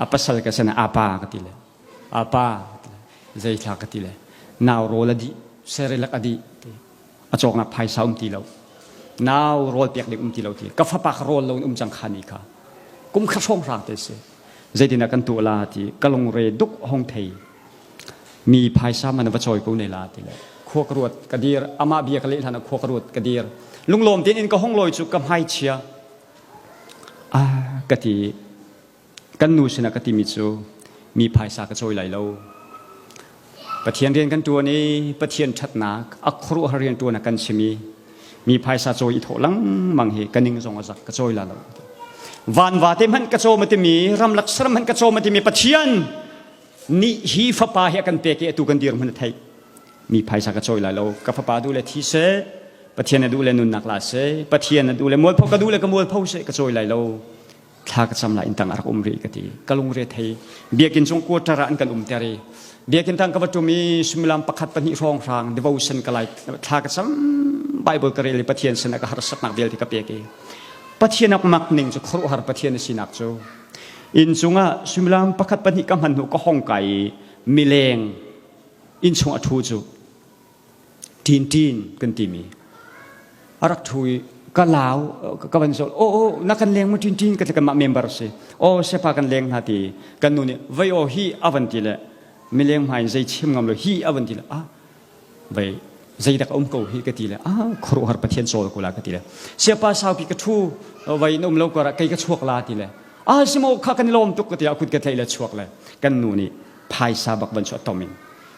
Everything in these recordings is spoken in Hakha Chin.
A pasal ka sana apa ka ti le. Apa zei thla ka ti le. Nau rawl a dih, serilak a dih ti. A cawknak phaisa um ti lo. Nau rawl pek ding um ti lo ti. Ka fapa kha rawl lo in um cang kha ni kha. Kum kha hrawng hrang te si. Zeitin ah kan tuah la ti ka lungre duk hong thei. Mi phaisa man va cawi ko ne la ti le. Khua ka ruat ka dir amah bia ka leh hlan ah khua ka ruat ka dir. Lunglawm tein in ka hong lawi cu ka hmai chia. Ah ka ti kan nu sinah ka timi cu mi phaisa ka cawi lai lo. Pathian rian kan ṭuan i Pathian ṭhatnak a khuaruahhar rian ṭuan a kan chim i mi phaisa cawi i thawh lengmang hi ka ning zong a zak ka cawi la lo. Vanva te hmanh ka cawm a timi ramlak saram hmanh ka cawm a timi Pathian nih hi fapa hi a kan pek i atu kan dirhmun a theih. Mi phaisa ka cawi lai lo. Ka fapa duh le thi seh, Pathian a duh le nunnak la seh, Pathian a duh le mualpho ka duh le ka mualpho seh ka cawi lai lo. Thla ka cam lai in tang a rak um rih ka ti. Ka lungre thei. Biakinn chung quarter ah an kan um ter i biakinn tang ka va ṭum i suimilam pakhat pahnih hrawng hrang devotion ka lai thla ka cam Bible ka rel i Pathian sin ah ka harsatnak vialte ka pek i Pathian ak mak ning cu khuaruahhar Pathian a sinak cu inn cungah suimilam pakhat pahnih ka hman hnu ka hong kai i mileng inn chung a ṭhu cu ṭin ṭin kan timi a rak ṭhu i ka lau ka van zol o o na kan leng mu ṭin ṭin ka ti kanmah member si o sepa kan leng hna ti kan nu nih vei o hi a van ti le mileng hmai in zei chim ngam lo hi a van ti le ah vei zeidak a um ko hi ka ti le ah khuaruahhar pathian cawl ko la ka ti le siapa saupi ka ṭhu vei na um lo kar ah kei ka chuak la ti le ah simo kha kan i lawm tuk ka ti a kut ka tlaih le chuak le kan nu nih phaisa bak van chuah tom in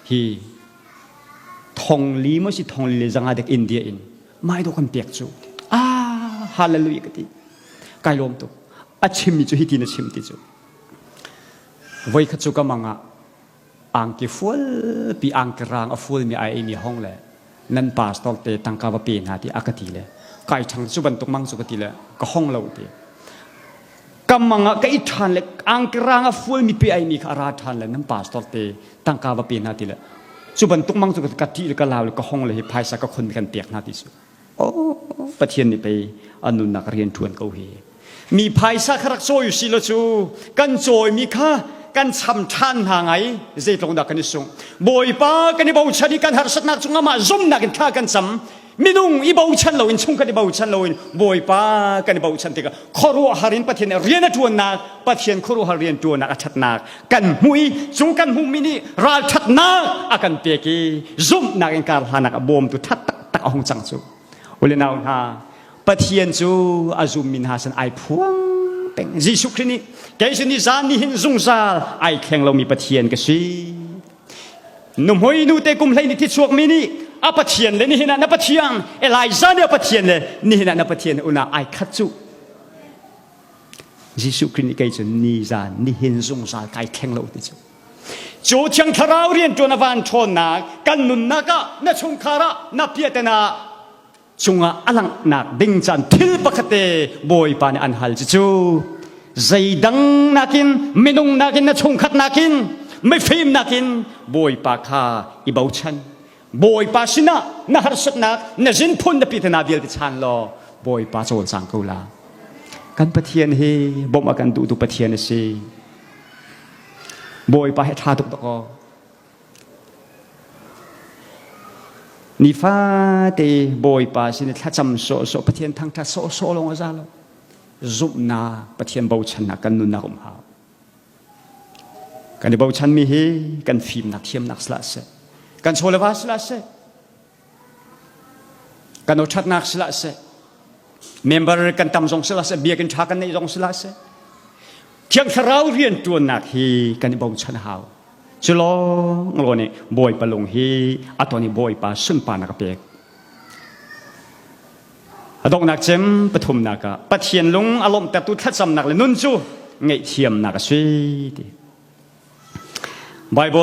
hi thong li maw si thong li le zanga dek India in mai do kan pek cu ah hallelujah ka ti kai lawm tuk a chimmi cu hitin a chim ti cu voi khat cu ka mang ah angki fual pi angki rang a fual mi ai mi hong le nan pastor te tangka va pe hna ti a ka ti le kai thang cu bantuk mang cu ka ti le ka hong lo ti ka mang ah ka i ṭhan le angki rang a fual mi pe ai mi kha a ra ṭhan le nan pastor te tangka va pe hna ti le cu bantuk mang cu ka ṭih le ka lau le ka hong le hi phaisa ka khon kan pek hna ti cu oh Pathian nih pei an nunnak rian ṭuan ko hi mi phaisa kha rak cawi si lo cu kan cawimi kha kan cham ṭhan hna ngai zeitluk dah kan i sung Bawipa kan i bochan i kan harsatnak cungah mah zumnak in thla kan cam minung i bochan loin chungkhat i bochan loin Bawipa kan i bochan tikah khuaruahhar in Pathian rian a ṭuannak Pathian khuaruahhar rian ṭuannak a ṭhatnak kan hmuh i cu kan hmuhmi nih ralṭhatnak a kan pek i zumhnak in kar hlanak a bawmtu ṭhat taktak a hung cang cu ule nau hna Pathian cu a zummi hna sin ai phuang peng Jesuh Khrih nih kei cu ni zan ni hin zungzal ai thleng lomi Pathian ka si Nuhmui nute kum hlei ni thi chuakmi nih a Pathian le nihin ah na Pathian Elijah nih a Pathian le nihin ah na Pathian una ai khat cu Jesuh Khrih nih kei cu ni zan nihin zungzal kai thleng lo ti cu cu thiang thlarau rian ṭuan a van ṭhawnnak kan nunnak ah na chungkhar ah na piatena cungah a langhnak ding caan thil pakhat te Bawipa nih an hal cucu zeidang nakin minung nakin na chungkhat nakin mifim nakin Bawipa kha i bochan Bawipa sinah na harsatnak na zinphun na pitana vialte chan law Bawipa cawlcang ko la kan Pathian hi bawmh a kan duhtu Pathian a si Bawipa hi ṭha tuk dakaw Nifate Bawipa sin i thlacam sawhsawh Pathian thangṭhat sawhsawh lawng a za lo. Zumhnak Pathian bochannak kan nunnak um hau. Kan i bochanmi hi kan fimnak thiamnak sila seh. Kan chaw le va sila seh. Kan awṭhatnak sila seh. Member kan tam zong sila seh. Biakinn ṭha kan neih zong sila seh. Thiang Thlarau rianṭuannak hi kan i bochan hau. Cu lawng law nih Bawipa lung hi a ton i Bawipa sunparnak a pek. A donghnak cem pathumnak ah Pathian lung a lawmhtertu thlacamnak le nun cu ngaihthiamnak a si ti. Bible.